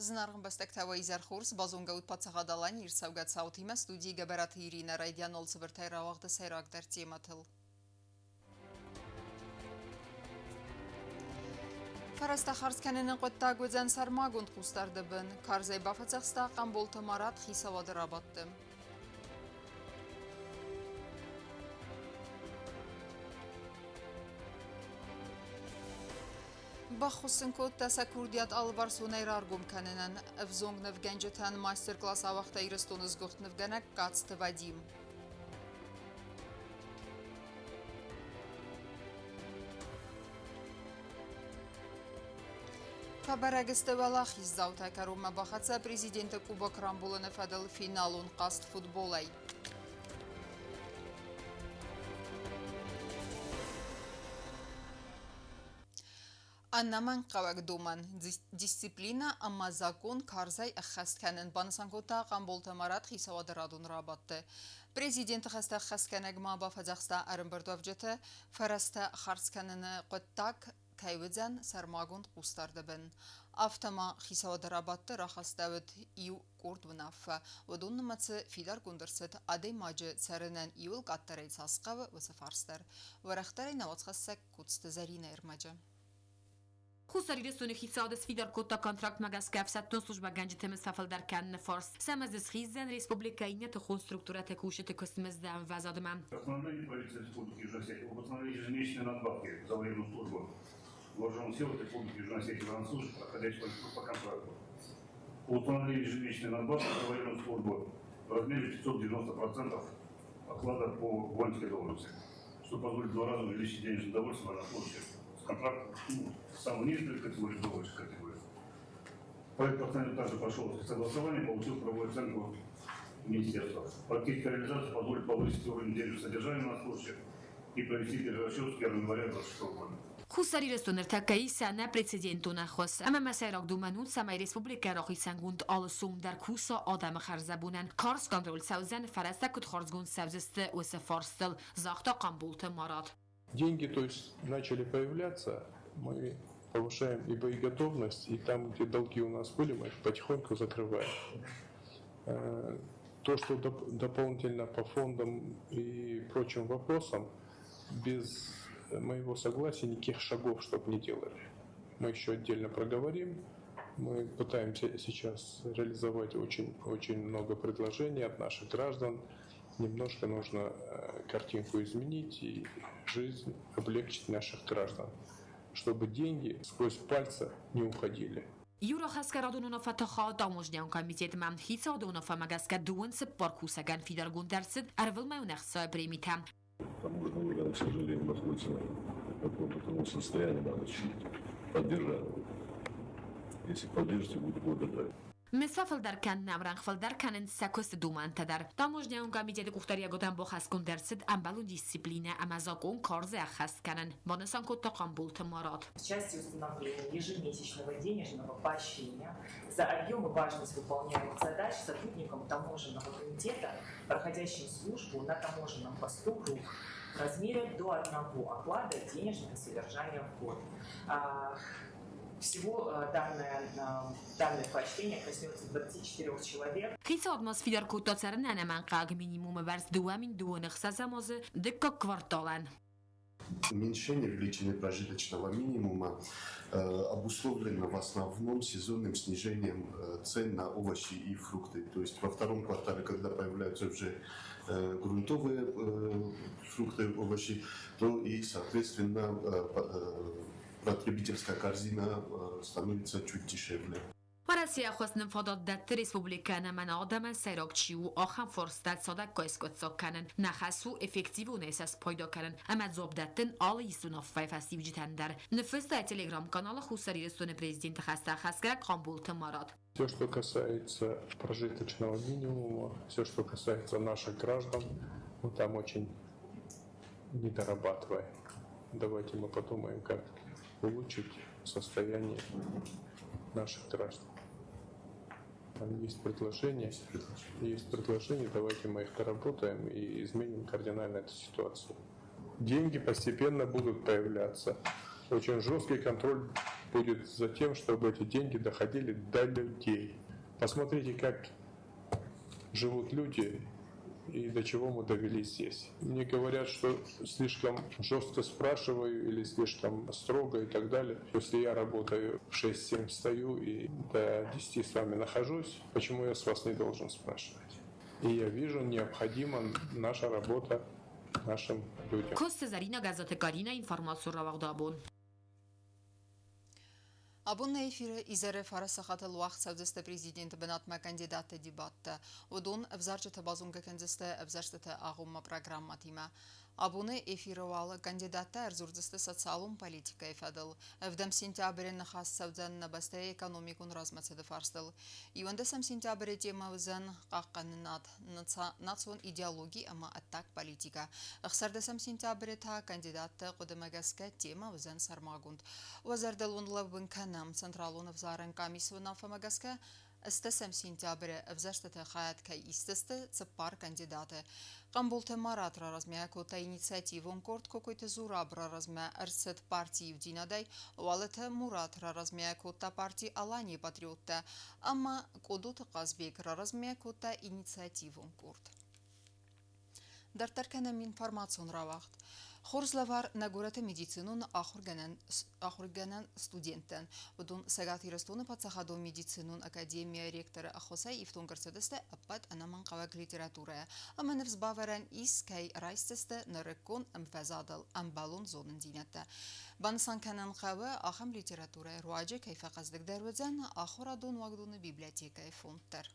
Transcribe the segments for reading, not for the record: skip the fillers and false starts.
Зынаргъ ӕмбӕстӕгтӕ, уӕ изӕр хорз! Базонгӕ ут Паддзахад Аланийы ӕрцӕугӕ цаутимӕ студийы Гӕбӕраты Иринӕ райдианон цыбыртӕй рауагъды сӕйрагдӕр темӕтыл. Фӕрӕзтӕ хардз кӕныны хъуыддаг уыдзӕн сӕрмагонд хъусдарды бын. Карзӕй бафӕдзӕхста Хъамболты Марат хицауады рабадты. Баххуыс сын кодта сӕ курдиат алыварсонӕй раргом кӕнынӕн. Ӕвзонг нывгӕнджытӕн мастер-класс ауагъта Ирыстоны сгуыхт нывгӕнӕг Кацты Вадим. Фӕбӕрӕг сты уӕлахиздзаутӕ кӕронмӕ бахӕццӕ президенты Кубок рамбулыны фӕдыл финалон хъазт футболӕй. Ӕнӕмӕнгхъӕуӕг домӕн дисциплинӕ ӕмӕ закъон карзӕй ӕххӕст кӕнын, банысан кодта Хъамболты Марат хицауады радон рабадты. Президенты хӕстӕ ӕххӕстгӕнӕг ма бафӕдзӕхста ӕрӕмбырдуӕвджыты фӕрӕзтӕ хардз кӕныны хъуыддаг кӕй уыдзӕн сӕрмагонд хъусдарды бын. Афтӕ ма хицауады рабадты рахастӕуыд иу къорд уынаффӕ. Уыдон нымӕцы фидаргонд ӕрцыд адӕймаджы цӕрынӕн иуыл къаддӕрӕй цас хъӕуы, уыцы фарст дӕр. Уӕрӕхдӕрӕй нӕуӕдзхӕссӕг Коцты Зӕринӕ ӕрмӕджы. Хуссар Ирыстоны хицауад сфидар кодта контрактмӕ гӕсгӕ ӕфсӕддон службӕгӕнджыты фӕфылдӕр кӕныны фарс. Цӕмӕй дзы схиздзӕн республикӕйы иннӕ тыхон структурӕты кусджыты куыстмызды ӕмвӕзадмӕ. Постановление правительства Республики Южная Осетия об установлении ежемесячной надбавки за военную службу Вооруженных сил Республики Южная Осетия военнослужащих, проходящих по контракту. По установлению ежемесячной надбавки за военную службу в размере 590% оклада по воинской должности, что позволит в два раза увеличить денежное довольство военнослужащих с контракта, ну, самую нижнюю категорию до высшей категории. Проект постановления также прошел согласование, получил правовую оценку министерства. Практическая реализация позволит повысить уровень денежного содержания военнослужащих и провести перерасчет с 1 января 2026 года. Хуссар Ирыстон ӕртӕккӕ ис ӕнӕпрецедентон ӕххуыс, ӕмӕ мӕ сӕйраг домӕн у, цӕмӕй республикӕ рахицӕнгонд алы сом дӕр куса адӕмы хӕрзӕбонӕн. Карз контроль цӕудзӕн, фӕрӕзтӕ куыд хардзгонд цӕудзысты, уыцы фарстыл, загъта Хъамболты Марат. Деньги, то есть, начали появляться, мы повышаем и боеготовность, и там, где долги у нас были, мы их потихоньку закрываем. То, что дополнительно по фондам и прочим вопросам, без моего согласия никаких шагов, чтобы не делали. Мы еще отдельно проговорим. Мы пытаемся сейчас реализовать очень, очень много предложений от наших граждан. Немножко нужно картинку изменить и жизнь облегчить наших граждан, чтобы деньги сквозь пальцы не уходили. Иу рахӕсгӕ радон уынаффӕтӕ хауд таможнӕйон комитетмӕ. Хицауады уынаффӕмӕ гӕсгӕ дыууын цыппар кусӕгӕн фидаргонд ӕрцыд ӕрвылмӕйон ӕхцайы премитӕ. Таможенный орган, к сожалению, находится в таком таком состоянии, надо чуть поддержать. Если поддержите, буду благодарен. Мызд фӕфылдӕр кӕнын ӕмрӕнхъ фылдӕр кӕнынц сӕ куысты домӕнтӕ дӕр. Таможнӕйон комитеты къухдариуӕгадӕн бахӕсгонд ӕрцыд ӕмбӕлон дисциплинӕ ӕмӕ закъон карзӕй ӕххӕст кӕнын, банысан кодта Хъамболты Марат. В части установления ежемесячного денежного поощрения за объем и важность выполняемых задач сотрудникам таможенного комитета, проходящим службу на таможенном посту КРУК в размере до одного оклада денежного содержания в год. Всего данное поощрение коснется 24 человек. Хицауад ма сфидар кодта цӕрынӕн ӕнӕмӕнгхъӕуӕг минимумы бӕрц 2026 азы дыккаг кварталӕн. Уменьшение величины прожиточного минимума обусловлено в основном сезонным снижением цен на овощи и фрукты. То есть во втором квартале, когда появляются уже грунтовые фрукты, овощи, то и, соответственно, потребительская корзина становится чуть дешевле. Уӕрӕсейы ӕххуыс нын фадат дӕтты республикӕйӕн ӕмӕ нӕ адӕмӕн сӕйраг чи у, ахӕм фарстатӕ цадӕггай скъуыддзаг кӕнын. Нӕ хӕс у эффективонӕй сӕ спайда кӕнын ӕмӕ дзуапп дӕттын алы ист уынаффӕйы фӕстиуджытӕн дӕр, ныффыста телеграм-каналы Хуссар Ирыстоны президенты хӕстӕ хӕсгӕ Хъамболты Марат. Все, что касается прожиточного минимума, все, что касается наших граждан, мы там очень не дорабатываем. Давайте мы подумаем, как улучшить состояние наших граждан. Там есть предложения, есть предложения, давайте мы их доработаем и изменим кардинально эту ситуацию. Деньги постепенно будут появляться. Очень жесткий контроль будет за тем, чтобы эти деньги доходили до людей. Посмотрите, как живут люди и до чего мы довели здесь. Мне говорят, что слишком жестко спрашиваю или слишком строго и так далее. Если я работаю в 6-7 встаю и до 10 с вами нахожусь, почему я с вас не должен спрашивать? И я вижу, необходима наша работа нашим людям. Коцты Зӕринӕ, Гӕззаты Каринӕ, информацион рауагъд Абон. Абон нӕ эфиры изӕры 9 сахатыл уагъд цӕудзысты президенты бынатмӕ кандидатты дебаттӕ. Уыдон ӕвзарджыты базонгӕ кӕндзысты ӕвзӕрстыты агъоммӕ программӕтимӕ. Абоны эфиры уал кандидаттӕ ӕрдзурдзысты социалон политикӕйы фӕдыл. 7 сентябры ныхас цӕудзӕн нӕ бӕстӕйы экономикон размӕцыды фарстыл. 11 сентябры темӕ уыдзӕн хъахъхъӕнынад, национ идеологи ӕмӕ ӕддаг политикӕ. 16 сентябры та кандидатты хъуыдымӕ гӕсгӕ темӕ уыдзӕн сӕрмагонд. Уӕ зӕрдыл уын лӕууын кӕнӕм, Централон ӕвзарӕн къамисы уынаффӕмӕ гӕсгӕ 18 сентябры ӕвзӕрстыты хайад кӕй исдзысты цыппар кандидаты. Хъамболты Марат раразмӕ кодта инициативон къорд, Кокойты Зураб раразмӕ ӕрцыд парти Иудзинадӕй, Уалыты Мурат раразмӕ кодта парти Аланийы патриоттӕ ӕмӕ Къодоты Хъазбег раразмӕ кодта инициативон къорд. Дарддӕр кӕнӕм информацион рауагъд. Хорз лӕвар нӕ горӕты медицинон ахуыргӕнӕн студенттӕн. Уыдон Цӕгат Ирыстоны паддзахадон медицинон академийы ректоры ӕххуысӕй ифтонг ӕрцыдысты ӕппӕт ӕнӕмӕнгхъӕуӕг литературӕйӕ ӕмӕ ныфс бавӕрӕн ис, кӕй райсдзысты нырыккон ӕмвӕзадыл ӕмбӕлон зонындзинӕдтӕ. Банысан кӕнын хъӕуы, ахӕм литературӕйы руаджы кӕй фӕхъӕздыгдӕр уыдзӕн ахуырадон уагдоны библиотекӕйы фонд дӕр.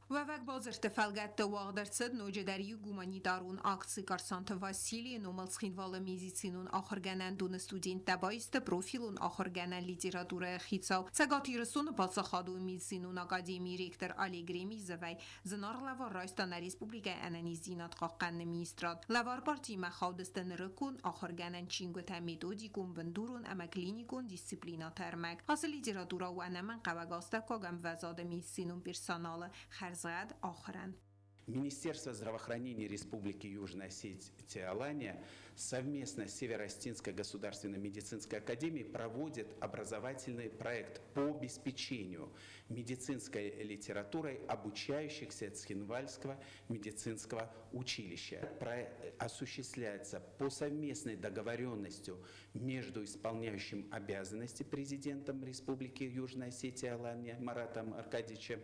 Уӕвӕг бадзырдты фӕлгӕтты уагъд ӕрцыд ноджыдӕр иу гуманитарон акци. Карсанты Василийы номыл Цхинвалы медицинон ахуыргӕнӕндоны студенттӕ баисты профилон ахуыргӕнӕн литературӕйы хицау, Цӕгат Ирыстоны паддзахадон медицинон академийы ректор Олег Ремизовӕй. Зынаргъ лӕвар райста нӕ республикӕйы ӕнӕниздзинад хъахъхъӕныны министрад. Лӕвар партиимӕ хаудысты нырыккон ахуыргӕнӕн чингуытӕ, методикон, бындурон ӕмӕ клиникон дисциплинӕты ӕрмӕг. Ацы литературӕ у ӕнӕмӕнгхъӕуӕг астӕуккаг ӕмвӕзады медицинон персоналы хӕрзгъӕд ахуырӕн. Министерство здравоохранения Республики Южная Осетия Алания совместно с Северо-Осетинской государственной медицинской академией проводит образовательный проект по обеспечению медицинской литературой обучающихся Цхинвальского медицинского училища. Проект осуществляется по совместной договоренностью между исполняющим обязанности президентом Республики Южная Осетия Алания Маратом Аркадьевичем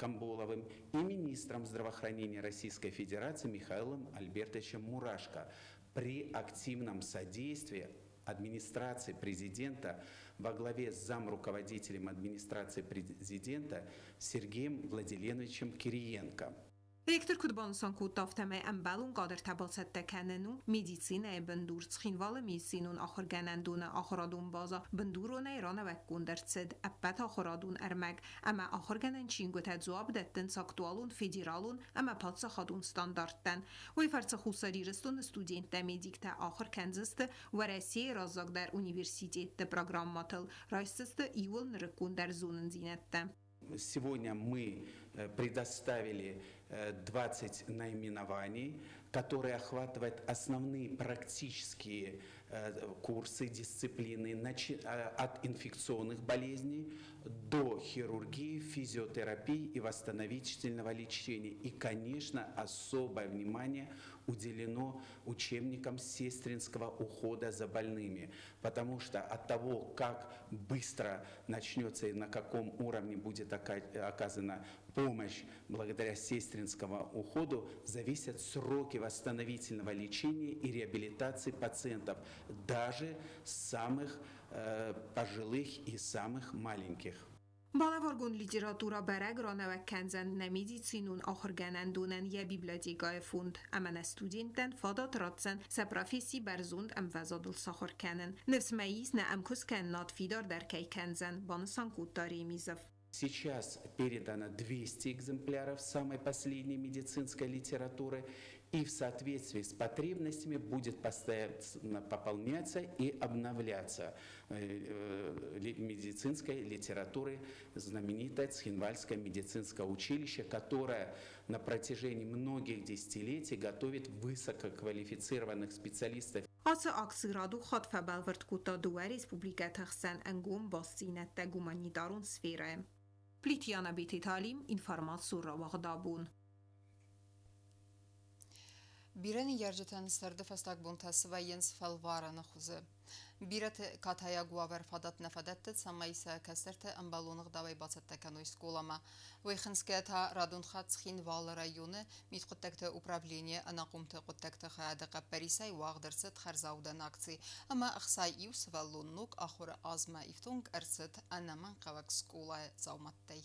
Камболовым и министром здравоохранения Российской Федерации Михаилом Альбертовичем Мурашко при активном содействии администрации президента во главе с замруководителем администрации президента Сергеем Владиленовичем Кириенко. Ректор куыд банысан кодта, афтӕмӕй ӕмбӕлон кадртӕ бацӕттӕ кӕнын у медицинӕйы бындур. Цхинвалы медицинон ахуыргӕнӕндоны ахуырадон базӕ бындуронӕй ранӕуӕггонд ӕрцыд. Ӕппӕт ахуырадон ӕрмӕг ӕмӕ ахуыргӕнӕн чингуытӕ дзуапп дӕттынц актуалон федералон ӕмӕ паддзахадон стандарттӕн. Уый фӕрцы Хуссар Ирыстоны студенттӕ-медиктӕ ахуыр кӕндзысты Уӕрӕсейы раззагдӕр университетты программӕтыл, райсдзысты иууыл нырыккондӕр зонындзинӕдтӕ. Сегодня мы предоставили 20 наименований, которые охватывают основные практические курсы, дисциплины от инфекционных болезней до хирургии, физиотерапии и восстановительного лечения. И, конечно, особое внимание уделено учебникам сестринского ухода за больными, потому что от того, как быстро начнется и на каком уровне будет оказана помощь благодаря сестринскому уходу, зависят сроки восстановительного лечения и реабилитации пациентов, даже самых пожилых и самых маленьких. Балӕваргонд литературӕ бӕрӕг ранӕуӕг кӕндзӕн нӕ медицинон ахуыргӕнӕндонӕн йӕ библиотекӕйы фонд ӕмӕ нӕ студенттӕн фадат ратдзӕн сӕ професси бӕрзонд ӕмвӕзадыл сахуыр кӕнын. Ныфс мӕ ис, нӕ ӕмкуысткӕнынад фидардӕр кӕй кӕндзӕн, банысан кодта Ремизов. Сейчас передано 200 экземпляров самой последней медицинской литературы. И в соответствии с потребностями будет постоянно пополняться и обновляться медицинской литературы знаменитое Цхинвальское медицинское училище, которое на протяжении многих десятилетий готовит высококвалифицированных специалистов. Ацы акци радон хатт фӕбӕлвырд кодта дыууӕ республикӕты хсӕн ӕнгом бастдзинӕдтӕ гуманитарон сферӕйы. Плиты Яна, Бететы Алим, информацион рауагъд Абон. Бирӕ ныййарджытӕн сӕрды фӕстаг бонтӕ свӕййынц фӕлварӕны хуызы. Бирӕты катайаг уавӕр фадат нӕ фӕдӕтты, цӕмӕй сӕ кӕстӕрты ӕмбӕлон ӕгъдауӕй бацӕттӕ кӕной скъоламӕ. Уый хынцгӕ та радон хатт Цхинвалы районы мидхъуыддӕгты управленийы ӕнахъомты хъуыддӕгты хайады хъӕппӕрисӕй уагъд ӕрцыд хӕрзаудӕн акци ӕмӕ 61 сывӕллон ног ахуыры азмӕ ифтонг ӕрцыд ӕнӕмӕнгхъӕуӕг скъолайы дзаумӕттӕй.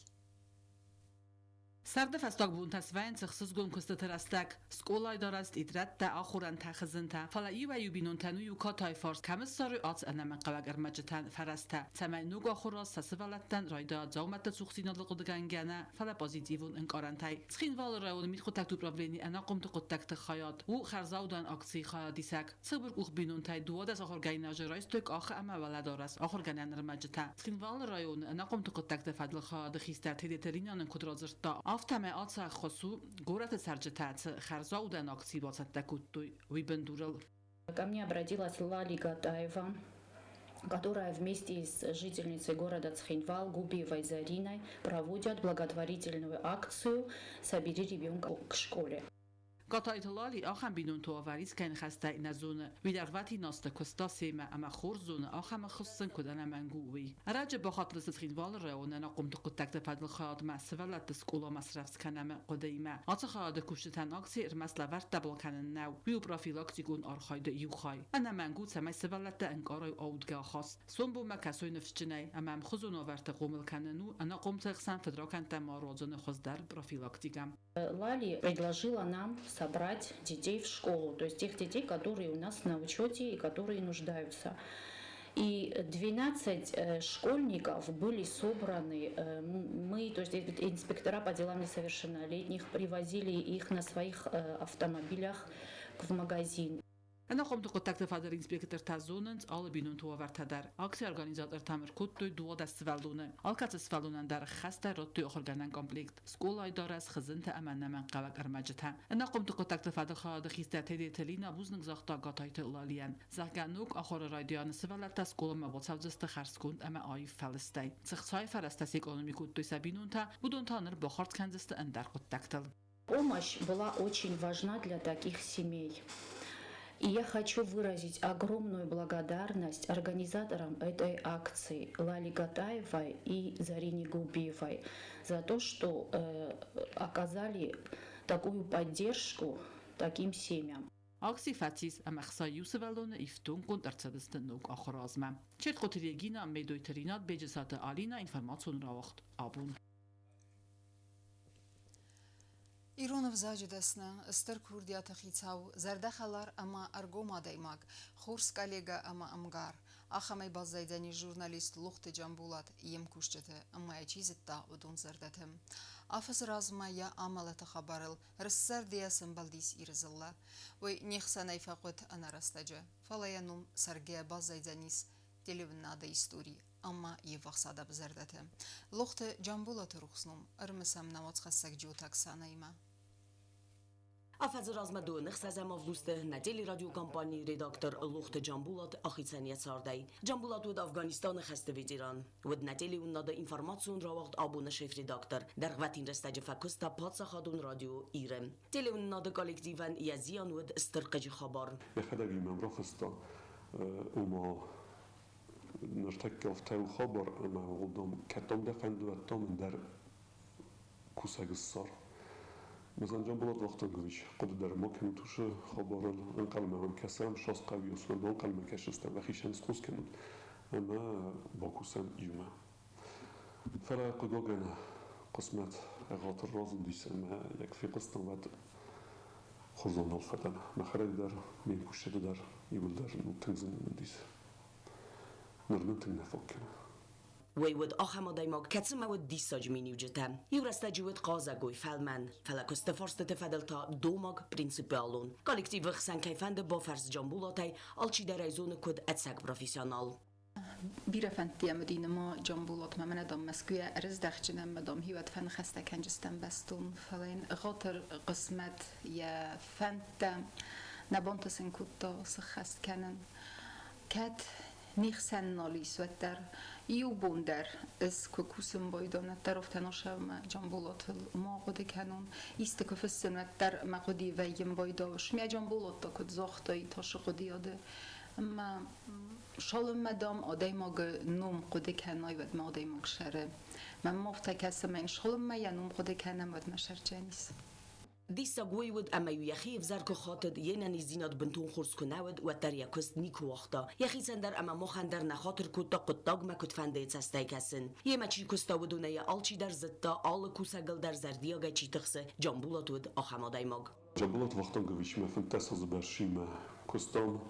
Сӕрды фӕстаг бонтӕ свӕййынц ӕхсызгон куыстыты рӕстӕг. Скъолайы дарӕс, тетрӕдтӕ, ахорӕнтӕ, хызынтӕ. Фӕлӕ иуӕй-иу бинонтӕн уый у катайы фарст, кӕм ссарой ацы ӕнӕмӕнгхъӕуӕг ӕрмӕджытӕн фӕрӕзтӕ, цӕмӕй ног ахуыраз сӕ сывӕллӕттӕн райдайа дзаумӕтты цухдзинадыл хъуыдыгӕнгӕ нӕ, фӕлӕ позитивон ӕнкъарӕнтӕй. Цхинвалы районы мидхъуыддӕгты управленийы ӕнахъомты хъуыддӕгты хайад у хӕрзаудӕн акцийы хайадисӕг. Цыбыркъух бинонтӕй 12 ахуыргӕнинаджы райстой къахы ӕмӕ уӕлӕдарӕс ахуыргӕнӕн ӕрмӕджытӕ. Цхинвалы районы ӕнахъомты хъуыддӕгты фӕдыл хайады хистӕр Тедеты Рина нын куыд радзырдта, афтӕмӕй ацы ӕххуыс у, горӕты цӕрджытӕ цы хӕрзаудӕн акци бацӕттӕ кодтой, уый бындурыл. Ко мне обратилась Лали Гатаева, которая вместе с жительницей города Цхинвал Губиевой Зариной проводят благотворительную акцию «Собери ребенка к школе». Гатайты Лали ахӕм бинонты уавӕр искӕй ныхӕстӕй нӕ зоны. Уый дӕргъвӕтин азты куыста семӕ ӕмӕ хорз зоны, ахӕм ӕххуыс сын куыд ӕнӕмӕнг у, уый. Ӕрӕджы бахатыдысты Цхинвалы районы ӕнахъомты хъуыддӕгты фӕдыл хайадмӕ сывӕллӕтты скъоламӕ срӕвдз кӕнӕмы хъуыдыимӕ. Ацы хайады кусджытӕн акци ӕрмӕст лӕвӕрттӕ балкӕнын нӕу, уый у профилактикон архайды иу хай. Ӕнӕмӕнг у, цӕмӕй сывӕллӕттӕ ӕнкъарой аудгӕ ахаст. Сомбонмӕ кӕсой ныфсджынӕй, ӕмӕ ӕмхуызон уавӕрты хъомыл кӕнын у ӕнахъомты хсӕн фыдракӕндтӕ ма руадзыны хуыздӕр профилактикӕ. Лали предложила нам собрать детей в школу, то есть тех детей, которые у нас на учете и которые нуждаются. И 12 школьников были собраны. Мы, то есть инспектора по делам несовершеннолетних, привозили их на своих автомобилях в магазин. Ӕнахъомты хъуыддӕгты фӕдыл инспектортӕ зонынц алы бинонты уавӕртӕ дӕр. Акцийы организатортӕм ӕркодтой 12 сывӕллоны. Алкӕцы сывӕллонӕн дӕр хӕстӕ радтой ахуыргӕнӕн комплект, скъолайы дарӕс, хызынтӕ ӕмӕ ӕнӕмӕнгхъӕуӕг ӕрмӕджытӕ. Ӕнахъомты хъуыддӕгты фӕдыл хайады хистӕр Тедеты Лина бузныг загъта Гатайты Лалийӕн, зӕгъгӕ, ног ахуыры райдианы сывӕллӕттӕ скъоламӕ бацӕудзысты хӕрзконд ӕмӕ аив фӕлыстӕй. Цы хцайы фӕрӕзтӕ сэкономи кодтой сӕ бинонтӕ, уыдон та ныр бахардз кӕндзысты ӕндӕр хъуыддӕгтыл. Помощь была очень важна для таких семей. И я хочу выразить огромную благодарность организаторам этой акции Лали Гатаевой и Зарине Губиевой за то, что оказали такую поддержку таким семьям. Акци фӕцис ӕмӕ 61 сывӕллоны ифтонггонд ӕрцыдысты ног ахуыры азмӕ. Чертхъоты Регина, Медойты Ринат, Беджызаты Алина, информацион рауагъд Абон. Ирон ӕвзаджы дӕсны, стыр курдиаты хицау, зӕрдӕхӕлар ӕмӕ ӕргом адӕймаг, хорз коллегӕ ӕмӕ ӕмгар. Ахӕмӕй баззайдзӕнис журналист Лохты Джамбулат йе мкусджыты ӕмӕ йӕ чи зыдта, уыдон зӕрдӕты. Афӕдзы размӕ йӕ амӕлӕты хабарыл рыстзӕрдӕйӕ сӕмбӕлдис Иры дзыллӕ. Уый не хсӕнӕй фӕхъуыд ӕнӕрӕстӕджы, фӕлӕ йӕ ном цӕргӕйӕ баззайдзӕнис телеуынынады истори ӕмӕ йе ввахс адӕмы зӕрдӕты. Лохты Джамбулаты рухс ном ӕрымысӕм нӕ уацхӕссӕг Джиоты Оксанӕимӕ. Афӕдзы размӕ 26 августы нӕ телерадиокомпанийы редактор Лохты Джамбулат ахицӕн йӕ цардӕй. Джамбулат уыд Афганистаны хӕсты ветеран. Уыд нӕ телеуынынады информацион рауагъд Абоны шеф-редактор. Дӕргъвӕтин рӕстӕджы фӕкуыста паддзахадон радио Иры. Телеуынынады коллективӕн йӕ зиан уыд стыр хъыджы хабар. Йӕхӕдӕг-иу мӕм рахаста, ома ныртӕккӕ афтӕ у хабар, ӕмӕ уыдон кӕд дам дӕ фӕнды, уӕд дам ӕндӕр кусӕг ссар. Мызан Джамбулат Вахтангович, хъуыды дӕр ма кӕнут уыцы хабарыл, ӕнхъӕлмӕ уӕм кӕсӕм, сасхъӕуи Осман банхъӕлмӕ кӕсдзыстӕм, уӕхицӕн схос кӕнут ӕмӕ бакусӕм иумӕ. Фӕлӕ, хъыгагӕн, хъысмӕт ӕгъатыр разындис ӕмӕ йӕ куы фехъуыстам, уӕд хорзау нал фӕдӕн. Мӕхӕдӕг дӕр, ме мкусджыты дӕр иууылдӕр тынг зын уыдис. Ныр нын тынг нӕ фаг кӕны. Уый уыд ахӕм адӕймаг, кӕцымӕ уыд диссаджы миниуджытӕ. Иу рӕстӕджы уыд хъазӕгой, фӕлмӕн, фӕлӕ куысты фарстыты фӕдыл та домаг, принципиалон. Коллективы хсӕн кӕй фӕнды бафӕрс Джамбулатӕй, алчидӕр ӕй зоны куыд ӕцӕг профессионал. Бирӕ фӕндтӕ уыди ныма Джамбулатмӕ, мӕнӕ, дам, Мӕскуыйӕ ӕрыздӕхджын ӕмӕ, дам, хиуӕд фӕныхӕстӕ кӕнджыстӕм бӕстон, фӕлӕ йын ӕгъатыр хъысмӕт йӕ фӕндтӕ нӕ бантысын кодта сыххӕст кӕнын. Кӕд не хсӕн нал ис, уӕддӕр иу бон дӕр ӕз куы кусын байдон, уӕддӕр афтӕ носӕвмӕ Джамбулатыл ма хъуыды кӕнон. Исты куы фыссын, уӕддӕр мӕ хъуыди вӕййын байдауыс. Мӕ Джамбулат та куыд загътай, тасы хъуыдыйады. Ӕмӕ цалынмӕ, дам, адӕймагы ном хъуыды кӕнай, уӕдмӕ адӕймаг сӕры. Мӕнмӕ афтӕ кӕсы, мӕ йын цалынмӕ йӕ ном хъуыды кӕнӕм, уӕдмӕ сӕрджӕнис. Диссаг уый уыд, ӕмӕ-иу йӕхи ӕвзӕр куы хатыд, йе нӕниздзинад бынтон хорз куы нӕ уыд, уӕддӕр йӕ куыст никуы уагъта. Йӕхицӕн дӕр ӕмӕ махӕн дӕр нӕ хатыр кодта хъуыддагмӕ куыдфӕндыйы цӕстӕй кӕсын. Йемӕ чи куыста, уыдонӕй йӕ алчидӕр зыдта, алы кусӕгыл дӕр зӕрдиагӕй чи тыхсы, Джамбулат уыд ахӕм адӕймаг. Джамбулат Вахтанговичмӕ 15 азы бӕрцимӕ куыстам,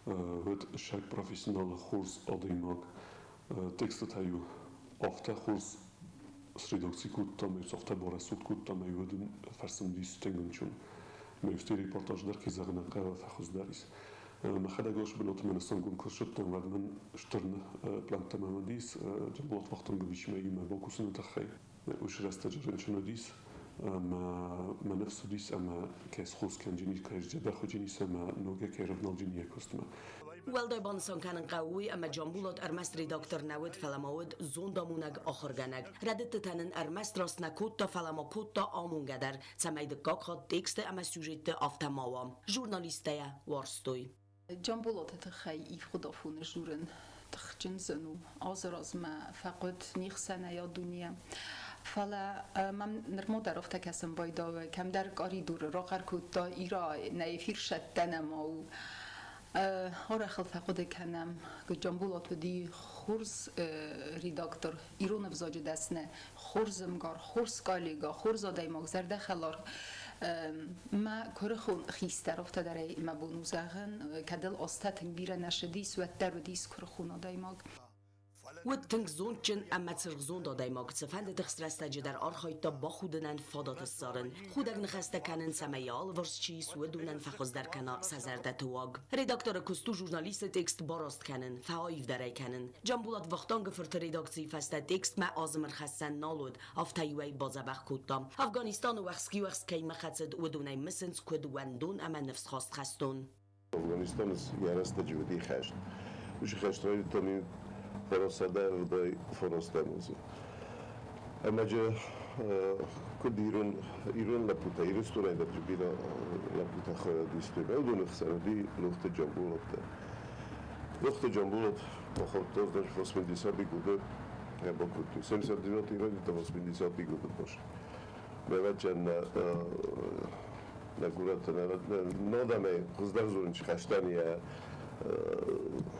уыд сӕг профессионалы хорз адӕймаг. Текстытӕ-иу афтӕ хорз средакци кодтам, афтӕ барӕсугъд кодтам, ӕмӕ уӕд фӕрсын тынг Мӕ репортаж дӕр кӕй зӕгъын хъӕуы, фӕхуыздӕр ис. Мӕхӕдӕг ас бынатмӕ нысангонд куы ссыдтӕн, уӕд мын стыр плӕнттӕ мӕм уыдис Джамбулат Вахтанговичмӕ иумӕ бакусыны тыххӕй. Уыцы рӕстӕджы рынчын уыдис, ӕмӕ мӕ ныфс уыдис, ӕмӕ кӕй схос кӕнджынис, кӕй сдзӕбӕх уыджынис ӕмӕ ногӕй кӕй рывналджын йӕ куыстмӕ. Уӕлдай банысан кӕнын хъӕуы уый, ӕмӕ Джамбулат ӕрмӕст редактор нӕ уыд, фӕлӕ ма уыд зондамонӕг ахуыргӕнӕг. Рӕдыдтытӕ нын ӕрмӕст раст нӕ кодта, фӕлӕ ма кодта амонгӕ дӕр, цӕмӕй дыккаг хатт тексты ӕмӕ сюжетты афтӕ ма уа. Журналисттӕ йӕ уарзтой. Джамбулаты тыххӕй ивгъуыд афоны журын тыхджын зын у. Азы размӕ фӕхъуыд не хсӕнӕй а дунейӕ. Фӕлӕ мӕм нырма дӕр афтӕ кӕсын байдауы, кӕмдӕр къӕридуры рахъӕр кодта Ира, нӕ эфир сӕттӕн ӕмӕ у. Арӕх ыл фӕхъуыды кӕнӕм. Джамбулат уыди хорз редактор, ирон ӕвзаджы дӕсны, хорз ӕмгар, хорз коллега, хорз адӕймаг, зӕрдӕхӕлар. Мӕ куырыхон хистӕр, афтӕ дӕр ӕй мӕ бон у зӕгъын, кӕд ыл азтӕ тынг бирӕ нӕ сыдис, уӕддӕр уыдис куырыхон адӕймаг. Уыд тынг зондджын ӕмӕ цыргъзонд адӕймаг, цыфӕнды тыхст рӕстӕджы дӕр архайдта бахудынӕн фадат ссарын, худӕг ныхӕстӕ кӕнын, цӕмӕй йӕ алыварс чи ис, уыдонӕн фӕхуыздӕр кӕна сӕ зӕрдӕты уаг. Редакторы куыст у журналисты текст бараст кӕнын, фӕаивдӕр ӕй кӕнын. Джамбулат Вахтангы фырты редакцийы фӕстӕ текстмӕ азым ӕрхӕссӕн нал уыд, афтӕ-иу ӕй бадзӕбӕх кодта. Афганистаны уӕхски-уӕхск кӕимӕ хӕцыд, уыдонӕй мысынц куыд уӕндон ӕмӕ ныфсхаст хӕстон. Афганистаны йӕ рӕстӕджы уыди хӕст. Уыцы хӕст райдыдта 1979 азы. Ӕмӕ джы куыд ирон, ирон лӕппутӕ, Ирыстонӕй дӕр бирӕ лӕппутӕ хайад истой. Уыдоны хсӕн уыди Лохты Джамбулат дӕр. Лохты Джамбулат бахаудта даже 80-й годы бакодтой. 79-й райдыдта 80-й годы баш. Мӕвӕджӕн нӕ горӕты нодӕмӕй хуыздӕр зонын чи хӕстӕн йӕ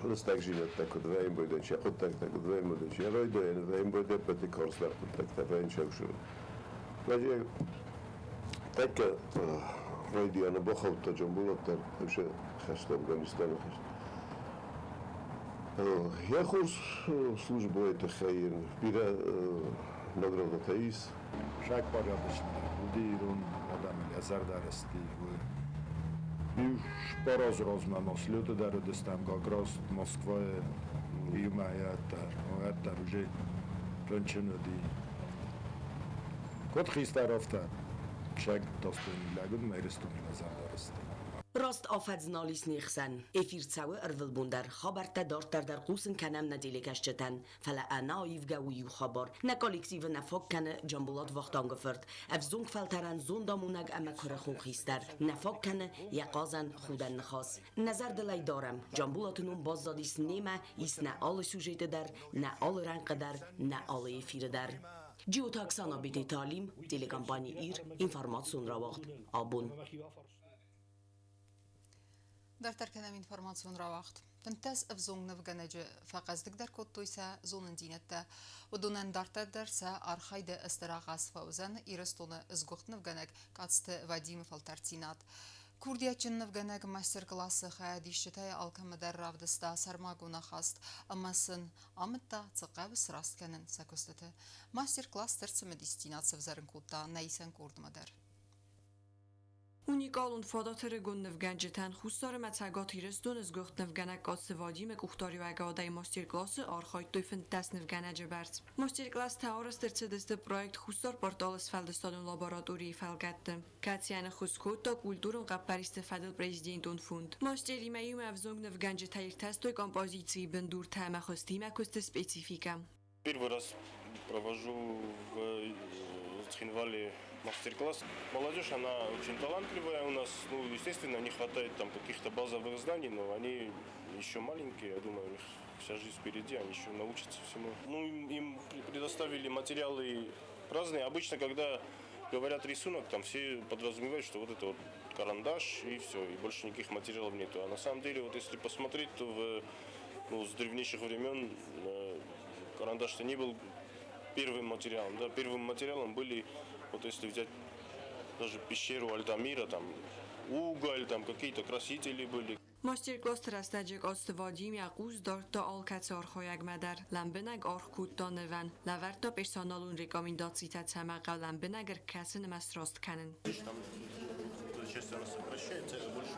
лыстӕгдзинӕдтӕ куыд вӕййын бойдӕн, чи хъуыддӕгтӕ куыд вӕййын бойдӕн, чи райдайӕны вӕййын бойдӕ ӕппӕты карздӕр хъуыддӕгтӕ вӕййын сӕвзӕры. Тӕккӕ райдианы бахаудта Джамбулат дӕр уыцы хӕсты, Афганистаны хӕст. Йӕ хорз службӕйы тыххӕй йын бирӕ наградӕтӕ ис. Шаг порядочный, уыди ирон адӕмӕн йӕ зӕрдӕрысти. Иу спор азы размӕ ма слеты дӕр уыдыстӕм как раз Москвайы иумӕ ӕддӕр уже рынчын уыди. Куыд хистӕр, афтӕ сӕг достойный лӕг уыд мӕ Ирыстоны мӕ зӕрдӕрысти. Раст афӕдз нал ис не хсӕн. Эфир цӕуы ӕрвылбон дӕр. Хабӕрттӕ дарддӕр дӕр хъусын кӕнӕм нӕ телекӕсджытӕн. Фӕлӕ ӕнӕаивгӕ у иу хабар. Нӕ коллективы нӕ фаг кӕны Джамбулат Вахтангы фырт. Ӕвзонг фӕлтӕрӕн зондамонӕг ӕмӕ куырыхон хистӕр. Нӕ фаг кӕны йӕ хъазӕн худӕн ныхас. Нӕ зӕрдыл ӕй дарӕм, Джамбулаты ном баззадис немӕ, ис нӕ алы сюжеты дӕр, нӕ алы рӕнхъы дӕр, нӕ алы эфиры дӕр. Джиоты Оксана Бететы Алим, телекомпани «Ир», информацион рауагъд «Абон». Дарддӕр кӕнӕм информацион рауагъд. 15 ӕвзонг нывгӕнӕджы фӕхъӕздыгдӕр кодтой сӕ зонындзинӕдтӕ. Уыдонӕн дарддӕр дӕр сӕ архайды стыр ахъаз фӕуыдзӕн Ирыстоны сгуыхт нывгӕнӕг Къадзты Вадимы фӕлтӕрддзинад. Курдиатджын нывгӕнӕг мастер-классы хайадисджытӕй алкӕмӕ дӕр равдыста сӕрмагонд ахаст ӕмӕ сын амыдта, цы хъӕуы сраст кӕнын сӕ куыстыты. Мастер-класс дӕр цымыдисдзинад сӕвзӕрын кодта нӕ исӕн къордмӕ дӕр. Уникалон фадат ӕрыгон нывгӕнджытӕн Хуссар ӕмӕ Цӕгат Ирыстоны сгуыхт нывгӕнӕг Коцты Вадимы къухдариуӕгадӕй мастер-классы архайдтой 15 нывгӕнӕджы бӕрц. Мастер-класстӕ арӕзт ӕрцыдысты проект Хуссар порталы сфӕлдыстадон лабораторийы фӕлгӕтты, кӕцыйӕн ӕххуыс кодта культурон хъӕппӕристы фӕдыл президентон фонд. Мастеримӕ иумӕ ӕвзонг нывгӕнджытӕ иртӕстой композицийы бындуртӕ ӕмӕ хуызтимӕ куысты спецификӕ. Первый раз провожу в Цхинвале мастер-класс. Молодежь, она очень талантливая у нас. Ну, естественно, не хватает там каких-то базовых знаний, но они еще маленькие, я думаю, у них вся жизнь впереди, они еще научатся всему. Ну, им предоставили материалы разные. Обычно, когда говорят рисунок, там все подразумевают, что вот это вот карандаш и все, и больше никаких материалов нету. А на самом деле, вот если посмотреть, то с древнейших времен карандаш-то не был первым материалом. Да? Первым материалом были, вот если взять даже пещеру Альтамира, там уголь, там какие-то красители были. Мастер-классты рӕстӕджы Коцты Вадим йӕ хъус дардта алкӕцы архайӕгмӕ дӕр, лӕмбынӕг аргъ кодта нывӕн, лӕвӕрдта персоналон рекомендацитӕ, цӕмӕй хъӕуы лӕмбынӕг ӕркӕсын ӕмӕ сраст кӕнын. Там часть она сокращается, а больше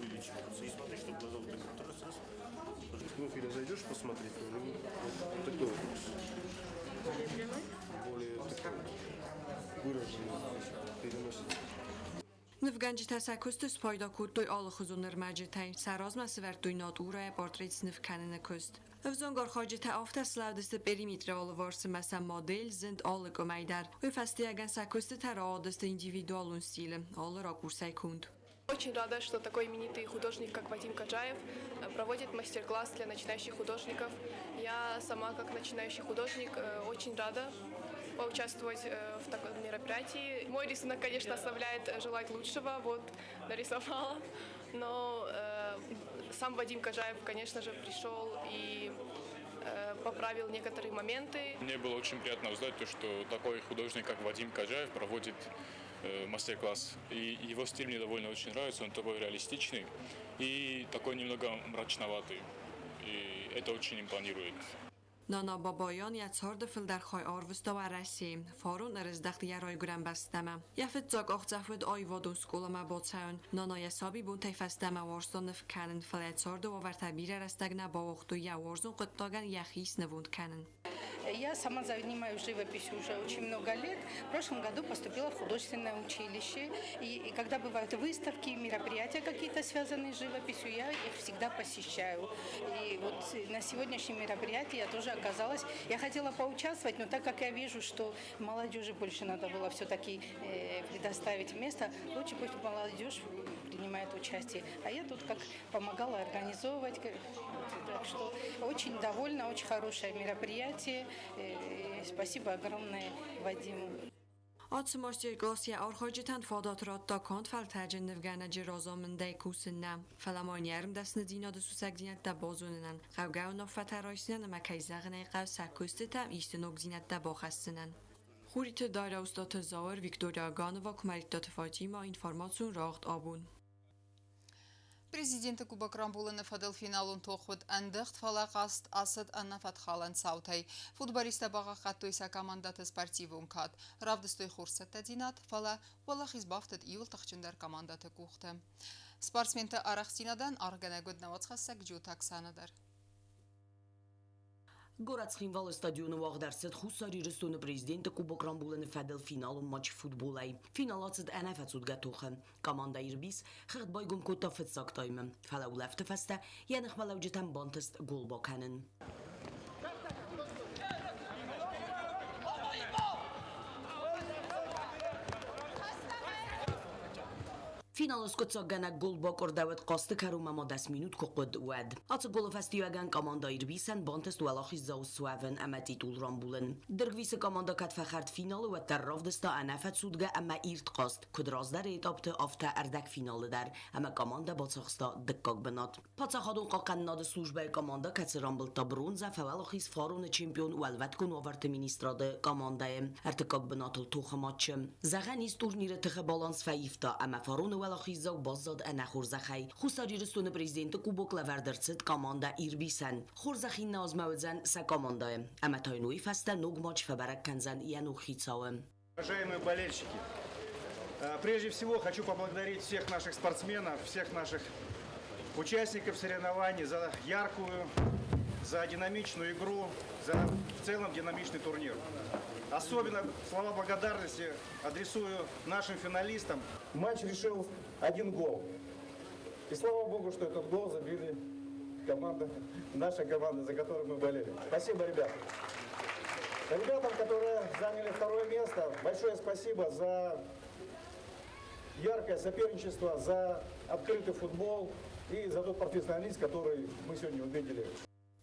увеличивается. И смотри, чтобы глаза вот так вот раз, раз. В профиль зайдешь посмотреть, у него вот такой вот Более прямой? Более такой выраженный переносится. Нывгӕнджытӕ сӕ куысты спайда кодтой алыхуызон ӕрмӕджытӕй, сӕ размӕ сӕвӕрдтой натурӕйӕ портрет сныв кӕныны куыст. Ӕвзонг архайджытӕ афтӕ слӕудысты периметры алыварс ӕмӕ сӕ модель зынд алы къуымӕй дӕр. Уый фӕстиуӕгӕн сӕ куыстытӕ рауадысты индивидуалон стилы, алы ракурсӕй конд. Очень рада, что такой именитый художник, как Вадим Каджаев, проводит мастер-класс для начинающих художников. Я сама, как начинающий художник, очень рада поучаствовать в таком мероприятии. Мой рисунок, конечно, оставляет желать лучшего, вот, нарисовала. Но сам Вадим Каджаев, конечно же, пришел и поправил некоторые моменты. Мне было очень приятно узнать то, что такой художник, как Вадим Каджаев, проводит мастер-класс. И его стиль мне довольно очень нравится, он такой реалистичный и такой немного мрачноватый. И это очень импонирует. Нана Бабаян йӕ царды фылдӕр хай арвыста Уӕрӕсейы. Фарон ӕрыздӕхт йӕ райгуырӕн бӕстӕмӕ. Йӕ фыццаг къахдзӕф уыд аивадон скъоламӕ бацӕуын. Нана йӕ сабибонтӕй фӕстӕмӕ уарзта ныв кӕнын, фӕлӕ йӕ царды уавӕртӕ бирӕ рӕстӕг нӕ бауагътой йӕ уарзон хъуыддагӕн йӕхи снывонд кӕнын. Я сама занимаюсь живописью уже очень много лет. В прошлом году поступила в художественное училище. И когда бывают выставки, мероприятия какие-то связанные с живописью, я их всегда посещаю. И вот на сегодняшнем мероприятии я тоже оказалась. Я хотела поучаствовать, но так как я вижу, что молодежи больше надо было все-таки предоставить место, лучше пусть молодежь принимает участие. А я тут как помогала организовывать. Так что очень довольна, очень хорошее мероприятие. Спасибо огромное Вадиму. Ацы мастер-класс йӕ архайджытӕн фадат радта канд фӕлтӕрджын нывгӕнӕджы разамындӕй кусын нӕ, фӕлӕ ма йын йе рмдӕсныдзинады сусӕгдзинӕдтӕ базонынӕн, хъӕугӕ уынаффӕтӕ райсынӕн ӕмӕ, кӕй зӕгъын ӕй хъӕуы, сӕ куыстытӕм исты ногдзинӕдтӕ бахӕссынӕн. Хуриты Дарья, Устаты Зауыр, Виктория Аганова, Куымӕридтаты Фатимӕ, информацион рауагъд Абон. Президенты кубок рамбулыны фӕдыл финалон тох уыд ӕндыгъд, фӕлӕ хъазт ацыд ӕнӕфӕтхалӕн цаутӕй. Футболисттӕ бахъахъхъӕдтой сӕ командӕты спортивон кад. Равдыстой хорз цӕттӕдзинад, фӕлӕ уӕлахиз бафтыд иууыл тыхджындӕр командӕты къухты. Спортсменты арӕхстдзинадӕн аргъгӕнӕг уыд нӕ уацхӕссӕг Джиоты Оксана дӕр. Горӕт Цхинвалы стадионы уагъд ӕрцыд Хуссар Ирыстоны президенты кубок рамбулыны фӕдыл финалон матч футболӕй. Финал ацыд ӕнӕфӕцудгӕ тохы. Командӕ Ирбис хыгъд байгом кодта фыццаг таймы. Фӕлӕ улӕфты фӕстӕ йӕ ныхмӕлӕуджытӕн бантыст гол бакӕнын. Финалы скъуыддзаггӕнӕг гол бакъуырдӕуыд хъазты кӕронмӕ ма 10 минут куы хъуыд, уӕд. Ацы голы фӕстиуӕгӕн командӕ Ирбисӕн бантыст уӕлахиздзау суӕвын ӕмӕ титул рамбулын. Дыргвисы командӕ кӕд фӕхӕрд финалы, уӕддӕр равдыста ӕнӕфӕцудгӕ ӕмӕ ирд хъазт, куыд раздӕры этапты, афтӕ ӕрдӕгфиналы дӕр, ӕмӕ командӕ бацахста дыккаг бынат. Паддзахадон хъахъхъӕнынады службӕйы командӕ, кӕцы рамбылдта бронзӕ, фӕуӕлахиз фароны чемпион Уӕлвӕткон уавӕрты министрады командӕйы ӕртыккаг бынатыл тохы матчы. Зӕгъӕн ис, турниры тыхы баланс фӕивта ӕмӕ фароны Уӕлахиздзау баззад ӕнӕ хорзӕхӕй. Хуссар Ирыстоны президенты кубок лӕвӕрд ӕрцыд командӕ Ирбисӕн. Хорзӕх иннӕ азмӕ уыдзӕн сӕ командӕйы. Ӕмӕ та йын уый фӕстӕ ног матч фӕбӕрӕг кӕндзӕн йӕ ног хицауы. Уважаемые болельщики, прежде всего хочу поблагодарить всех наших спортсменов, всех наших участников соревнований за яркую, за динамичную игру, за в целом динамичный турнир. Особенно слова благодарности адресую нашим финалистам. Матч решил один гол. И слава богу, что этот гол забили команда, наша команда, за которую мы болели. Спасибо, ребята. Ребятам, которые заняли второе место, большое спасибо за яркое соперничество, за открытый футбол и за тот профессионализм, который мы сегодня увидели.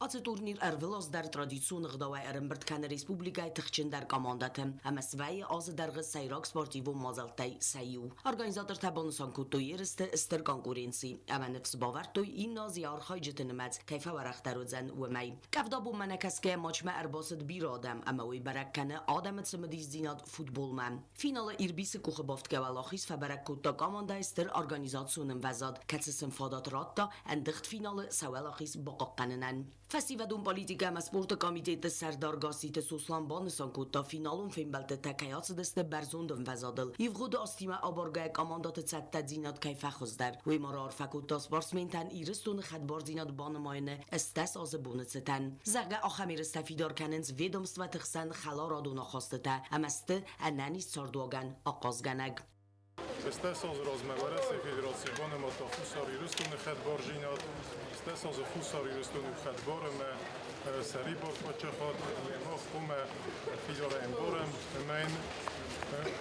Ацы турнир ӕрвылаз дӕр традицион ӕгъдауӕй ӕрӕмбырд кӕны республикӕйы тыхджындӕр командӕты ӕмӕ свӕййы азы дӕргъы сӕйраг спортивон мадзӕлттӕй сӕ иу. Организатортӕ банысан кодтой ерысты стыр конкуренци ӕмӕ ныфс бавӕрдтой, иннӕ аз йӕ архайджыты нымӕц кӕй фӕуӕрӕхдӕр уыдзӕн, уымӕй. Къӕвдабонмӕ нӕ кӕсгӕйӕ матчмӕ ӕрбацыд бирӕ адӕм ӕмӕ уый бӕрӕг кӕны адӕмы цымыдисдзинад футболмӕ. Финалы Ирбисы къухы бафтгӕ уӕлахиз фӕбӕрӕг кодта командӕйы стыр организацион ӕмвӕзад, кӕцы сын фадат радта ӕндыгъд финалы сӕ уӕлахиз бахъахъхъӕнынӕн. Фӕсивӕдон политикӕ ӕмӕ спорты комитеты сӕрдар Гасситы Сослан банысан кодта, финалон фембӕлдтытӕ кӕй ацыдысты бӕрзонд ӕмвӕзадыл. Ивгъуыд азтимӕ абаргӕйӕ командӕты цӕттӕдзинад кӕй фӕхуыздӕр, уый ма раарфӕ кодта спортсментӕн Ирыстоны хӕдбардзинад банымайыны 80 азы боны цытӕн. Зӕгъгӕ, ахӕм ерыстӕ фидар кӕнынц ведомствӕты хсӕн хӕларадон ахастытӕ ӕмӕ сты ӕнӕниз цардуагӕн ахъазгӕнӕг. 80 азы размӕ Уӕрӕсейы Федераци банымадта Хуссар Ирыстоны хӕдбарзинад. 80 азы Хуссар Ирыстон у хӕдбар ӕмӕ сӕрибар паддзахад. Мах хъуамӕ фидарӕй ӕмбарӕм ӕмӕ йын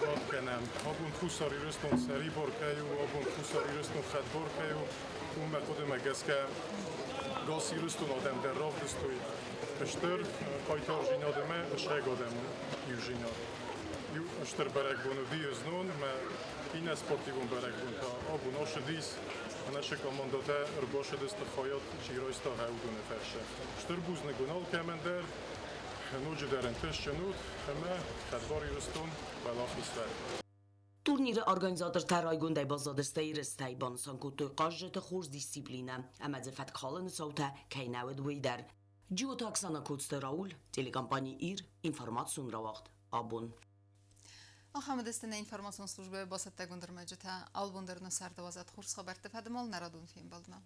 кад кӕнӕм. Абон Хуссар Ирыстон сӕрибар кӕй у, абон Хуссар Ирыстон хӕдбар кӕй у, уымӕ хъуыдымӕ гӕсгӕ гас Ирыстон адӕм дӕр равдыстой стыр хъайтардзинад ӕмӕ сӕг адӕмон иудзинад. Иу стыр бӕрӕгбон уыди знон ӕмӕ иннӕ спортивон бӕрӕгбон та абон ацыдис. Нӕ командӕтӕ ӕрбацыдысты хайад чи райста, уыдоны фӕрцы. Стыр бузныг уын алкӕмӕн дӕр, ноджыдӕр ӕнтыстджын ут ӕмӕ хӕдбар Ирыстон уӕлахиз уӕд. Турниры организатортӕ райгондӕй баззадысты ерыстӕй, банысан кодтой хъазджыты хорз дисциплинӕ ӕмӕ дзы фӕткхалыны цаутӕ кӕй нӕ уыд, уый дӕр. Джиоты Оксана, Коцты Рауль, телекомпани «Ир», информацион рауагъд «Абон». Ахӕм уыдысты нӕ информацион службӕйы бацӕттӕгонд ӕрмӕджытӕ. Алыбон дӕр нӕ царды уадзӕд хорз хабӕртты фӕдымал нӕ радон фембӕлдмӕ.